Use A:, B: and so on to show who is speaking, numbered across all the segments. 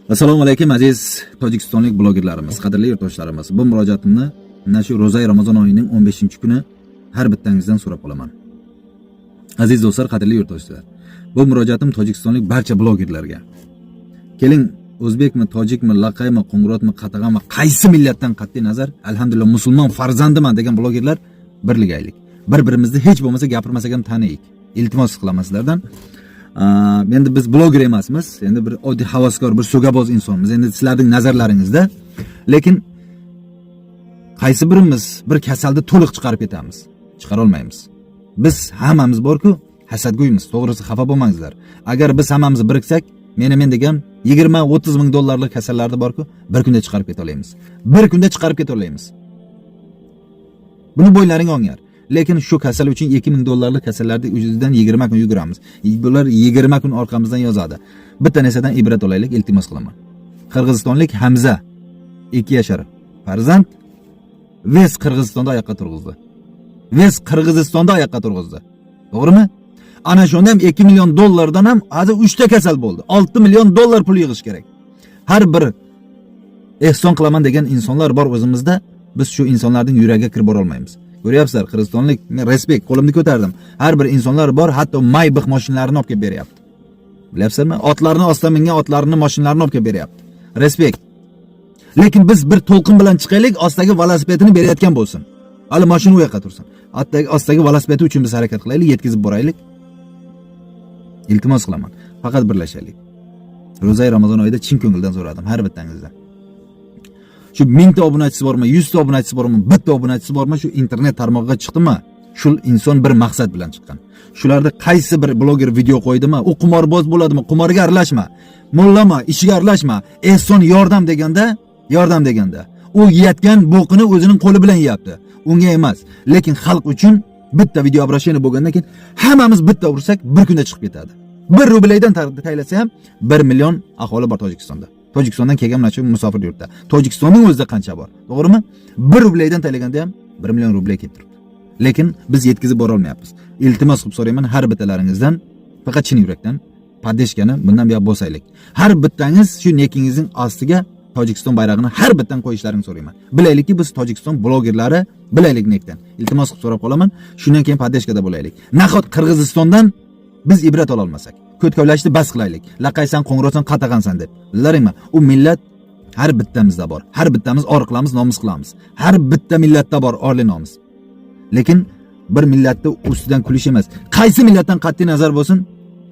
A: Assalomu alaykum, aziz tojikistonlik blogerlarimiz, qadrli yurtdoshlarimiz. Bu murojaatimni mana shu ro'zai Ramazon oyining 15-kuni har bittangizdan so'rab qolaman. Aziz do'stlar, qadrli yurtdoshlar. Bu murojaatim tojikistonlik barcha blogerlarga. Keling, o'zbekmi, tojikmi, laqaymi, qo'ng'irotmi, qatag'anmi, qaysi millatdan qat'iy nazar, alhamdulillah, musulmon farzandiman degan blogerlar birligaylik. Bir-birimizni hech bo'lmasa gapirmasak ham taniyik. Iltimos qilaman sizlardan. Endi biz bloger emasmiz, endi bir oddiy havaskor, bir so'gaboz insonmiz. Endi sizlarning nazarlaringizda. Lekin qaysi birimiz bir kasalni to'liq chiqarib ketamiz? Chiqara olmaymiz. Biz hammamiz borku, hasadgo'ymiz. To'g'risi, xafa bo'lmangizlar. Agar biz hammamiz biriksak, meni men degan 20-30 ming dollarlik kasallarni borku, bir kunda chiqarib keta olamiz. Bir kunda chiqarib keta olamiz. Buni bo'ylaring ongar. Lekin shu kasal uchun 2000 dollarlik kasallarni ustidan 20 kun yuguramiz. Bular 20 kun orqamizdan yozadi. Bitta narsadan ibrat olaylik, iltimos qilaman. Qirg'izistonlik Hamza, 2 yashar farzand, весь Qirg'izistonda oyoqqa turg'izdi. Весь Qirg'izistonda oyoqqa turg'izdi. To'g'rimi? Ana shunda ham 2 million dollardan ham hozir 3 ta kasal bo'ldi. 6 million dollar pul yig'ish kerak. Har bir ehson qilaman degan insonlar bor o'zimizda, biz shu insonlarning yuragiga kirib bora olmaymiz. Ko'ryapsizlar, qirg'izistonlik, men респект, qo'limni ko'tardim. Har bir insonlar bor, hatto Maybach mashinalarini olib kelib beryapti. Bilyapsizmi? Otlarni ostidan mingan otlarini, mashinalarini olib kelib beryapti. Респект. Lekin biz bir to'lqin bilan chiqaylik, ostidagi velosipedini berayotgan bo'lsin. Hali mashina u yoqqa tursin. Ostidagi velosipedi uchun biz harakat qilaylik, yetkazib boraylik. Iltimos qilaman. Faqat birlashaylik. Ro'zai Ramazon oyida chin ko'ngildan so'radim har bittangizdan. Shu 1000 ta obunachisi bormi, 100 ta obunachisi bormi, bitta obunachisi bormi, shu internet tarmog'iga chiqdimi? Shu inson bir maqsad bilan chiqqan. Shularda qaysi bir bloger video qo'ydimi, u qimorboz bo'ladimi, qimorga aralashma. Mullama, ishiga aralashma. Ehson yordam deganda, yordam deganda, u yeyotgan bo'qini o'zining qo'li bilan yeyapti. Unga emas. Lekin xalq uchun bitta video обращение bo'lgandan keyin hammamiz bitta ursak, bir kunda chiqib ketadi. 1 rublaydan taylasa ham 1 million aholi bor Tojikistonda. Tojikistondan kelgan mana shu musofir yurtda. Tojikistonning o'zida qancha bor? To'g'rimi? 1 rublaydan taylaganda ham 1 million rubl kelib turibdi. Lekin biz yetkazib bora olmayapmiz. Iltimos qilib so'rayman har bittalaringizdan, faqat chin yurakdan поддержка ni bundan buyoq bosaylik. Har bittangiz shu nekingizning ostiga Tojikiston bayrog'ini har bittan qo'yishlarini so'rayman. Bilaylikki, biz Tojikiston blogerlari bilaylik nekdan. Iltimos qilib so'rab qolaman. Shundan keyin поддержка da bo'laylik. Nahot Qirg'izistondan biz ibrat ola olmasak? Ko'tkovlashni bas qilaylik. Laqaysan, qo'ng'irotsan, qatag'ansan deb. Bilaringmi? U millat har bittamizda bor. Har bittamiz or qilamiz, nomus qilamiz. Har bitta millatda bor orli nomus. Lekin bir millatni ustidan kulish emas. Qaysi millatdan qat'iy nazar bo'lsin,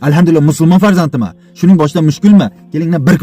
A: alhamdulillah, musulmon farzandimi? Shuning boshidan mushkulmi? Kelinglar, bir kun